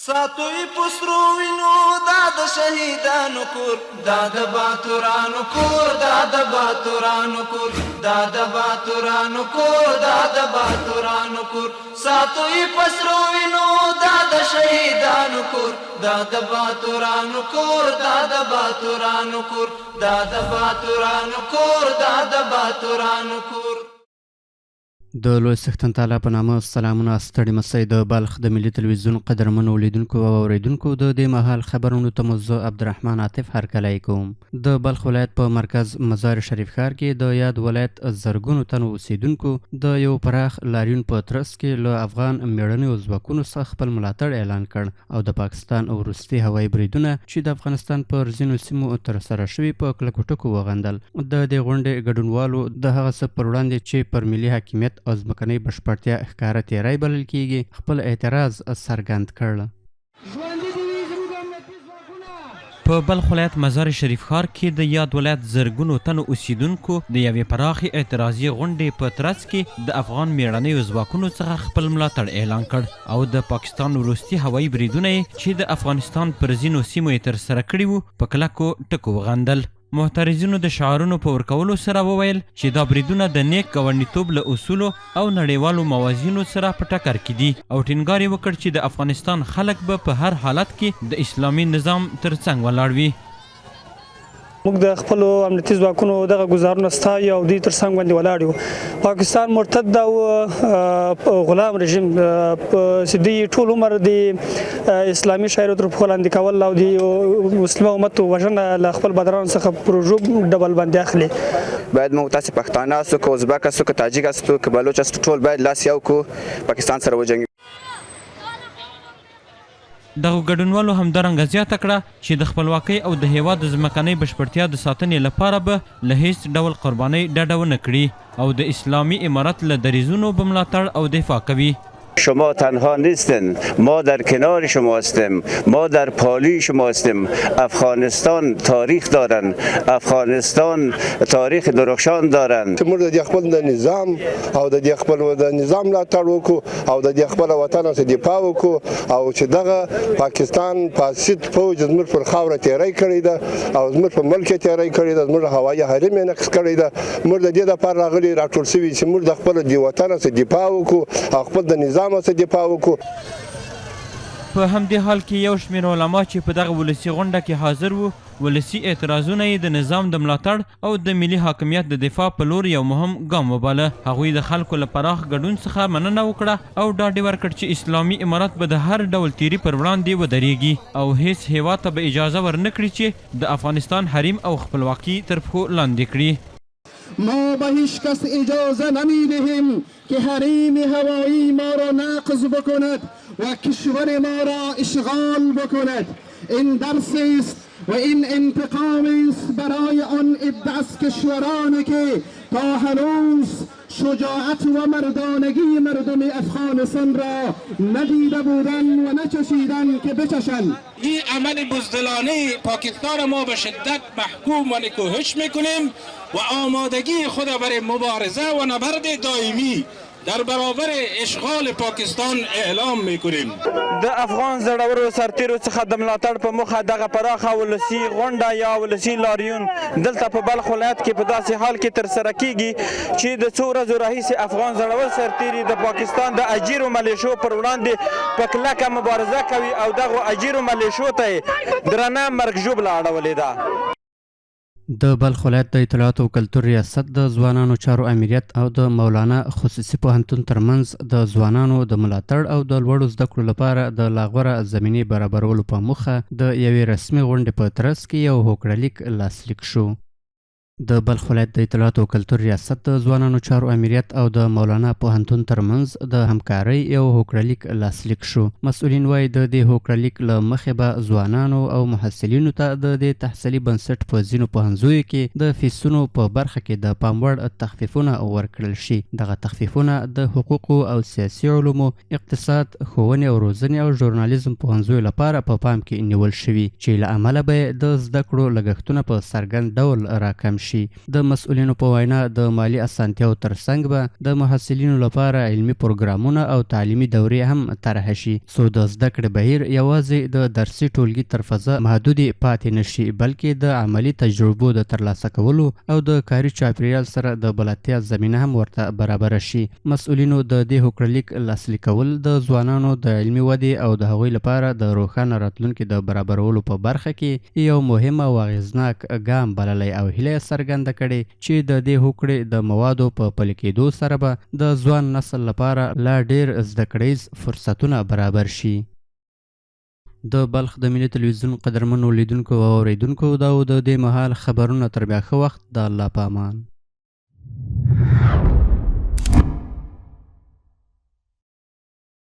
ساتو یې په سرو وینو دا د شهیدانو کور، دا د باتورانو کور، دا د باتورانو کور، دا د باتورانو کور، دا د باتورانو کور. ساتو یې په سرو وینو دا د شهیدانو کور، دا د باتورانو کور، دا د باتورانو کور، دا د باتورانو کور، دا د باتورانو کور. د لوی څښتن تعالی په نامه سلامونه. ستړي مسئ د بلخ د ملي تلویزیون قدرمنو لیدونکو او اورېدونکو، د دې مهال خبرونو ته مو زه عبدالرحمن عاطف هرکلی کوم. د بلخ ولایت په مرکز مزار شریف ښار کې د یاد ولایت زرګونو تنو اوسېدونکو د یو پراخ لاریون په ترڅ کې له افغان میړنیو ځواکونو څخه خپل ملاتړ اعلان کړ او د پاکستان وروستي هوایي بریدونه چې د افغانستان پر ځینو سیمو ترسره شوي په کلکو ټکو وغندل. د دې غونډې ګډونوالو د هغه څه پر وړاندې چې پر ملي حاکمیت او ځمکنۍ بشپړتیا ښکاره تیری بلل کیږي خپل اعتراض څرګند کړ. په بلخ ولایت مزار شریف ښار کې د یاد ولایت زرګونو تنو اوسیدونکو د یوې پراخې اعتراضي غونډې په ترڅ کې د افغان میړنیو ځواکونو څخه خپل ملاتړ اعلان کړ او د پاکستان وروستي هوایي بریدونه یې چې د افغانستان پر ځینو سیمو یې ترسره کړي وو په کلکو ټکو وغندل. معترضینو د شعارونو په ورکولو سره وویل چې دا بریدونه د نیک ګاونډیتوب له اصولو او نړیوالو موازینو سره په ټکر کې دي او ټینګار یې وکړ چې د افغانستان خلک به په هر حالت کې د اسلامي نظام ترڅنګ ولاړ وي. موږ د خپلو امنیتي ځواکونو دغه ګزارونه ستایو او دوی ترڅنګ باندې ولاړ یو. پاکستان مرتد او غلام رژیم چې دوی ټول عمر د اسلامي شاعرو تر پښو لاندې کول او د مسلم امت وژنه له خپل بدرانو څخه پروژو ډبل باندې اخلي. باید موږ تاسو پښتانه یاست که ازبک یاست که تاجیک یاست که بلوچ یاست، ټول باید لاس یو کو، پاکستان سره وجنګ. دغو ګډونوالو همدارنګه زیاته کړه چې د خپلواکۍ او د هېواد د ځمکنۍ بشپړتیا د ساتنې لپاره به له هېڅ ډول قربانۍ ډډه ونه کړي او د اسلامي امارت له دریځونو به ملاتړ او دفاع کوي. شما تنها نیستین، ما در کنار شما هستیم، ما در پالوی شما هستیم. افغانستان تاریخ دارن، افغانستان تاریخ درخشان دارن. چې موږ د دې خپل د نظام او د دې خپل د نظام ملاتړ وکړو او د دې خپل وطن څخه دفاع وکړو او چې دغه پاکستان فاسد فوج زموږ پر خاوره تیری کړی ده او زموږ په ملک یې تیری کړی ده، زموږ هوایي حریم یې نقض کړی ده. موږ د دې لپاره راغلي راټول شوي چې موږ د خپل د وطن څخه دفاع وکړو او خپل د نظام څخه دفاع وکړو. په همدې حال کې یو شمېر علما چې په دغه ولسي غونډه کې حاضر وو، ولسي اعتراضونه یې د نظام د ملاتړ او د ملي حاکمیت د دفاع په لور یو مهم ګام وباله. هغوی د خلکو له پراخ ګډون څخه مننه وکړه او ډاډ یې ورکړ چې اسلامي امارت به د هر ډول تیري پر وړاندې ودرېږي او هېڅ هېواد ته به اجازه ورنه کړي چې د افغانستان حریم او خپلواکي تر پښو لاندې کړي. ما به هیچ کس اجازه نمی دهیم که حریم هوایی ما را نقض بکند و کشور ما را اشغال بکند. این درس است و این انتقام است برای آن عده از کشورانی که تا هنوز شجاعت و مردانگی مردم افغانستان را ندیده بودند و نچشیدند که بچشند. این عمل بزدلانه پاکستان ما به شدت محکوم و نکوهش میکنیم و آمادگی خود برای مبارزه و نبرد دائمی در برابر اشغال پاکستان اعلام میکنیم. د افغان زړورو سرتیرو څخه د ملاتړ په موخه دغه پراخه ولسي غونډه یا ولسي لاریون دلته په بلخ ولایت کې په داسې حال کې ترسره کیږي چې د څو ورځو راهیسې افغان زړور سرتیري د پاکستان د اجیرو ملیشو پر وړاندې په کلکه مبارزه کوي او دغو اجیرو ملیشو ته یې درنه مرګ ژوبله اړولې ده. د بلخ ولایت د اطلاعاتو او کلتور ریاست د ځوانانو چارو امریت او د مولانا خصوصي پوهنتون ترمنځ د ځوانانو د ملاتړ او د لوړو زده کړو لپاره د لا غوره زمینې برابرولو په موخه د یوې رسمي غونډې په ترڅ کې یو هوکړه لیک لاسلیک شو. د بلخ ولایت د اطلاعاتو او کلتور ریاست د ځوانانو چارو امریت او د مولانا پوهنتون ترمنځ د همکارۍ یو هوکړه لیک لاسلیک شو. مسؤلین وایي د دې هوکړه لیک له مخې به ځوانانو او محصلینو ته د دې تحصیلي بنسټ په ځینو پوهنځیو کې د فیسونو په برخه کې د پام وړ تخفیفونه ورکړل شي. دغه تخفیفونه د حقوقو او سیاسي علومو، اقتصاد، ښوونې او روزنې او ژورنالیزم پوهنځیو لپاره په پام کې نیول شوي چې له امله به یې د زده کړو لګښتونه په څرګند ډول راکم شي. د مسؤلینو په وینا، د مالي اسانتیاوو ترڅنګ به د محصلینو لپاره علمي پروګرامونه او تعلیمي دورې هم طرحه شي، څو د زده کړې بهیر یوازې د درسي ټولګي تر فضا محدودې پاتې نه شي، بلکې د عملي تجربو د ترلاسه کولو او د کاري چاپېریال سره د بلدتیا زمینه هم ورته برابره شي. مسؤلینو د دې هوکړه لیک لاسلیکول د ځوانانو د علمي ودې او د هغوی لپاره د روښانه راتلونکي د برابرولو په برخه کې یو مهم او اغېزناک ګام بللی او هیله یې څرګنده کړې چې د دې هوکړې د موادو په پلي کېدو سره به د ځوان نسل لپاره لا ډېر زده کړیز فرصتونه برابر شي. د بلخ د ملي تلویزیون قدرمنو لیدونکو او اورېدونکو، دا و د دې مهال خبرونه. تر بیا ښه وخت، د الله په امان.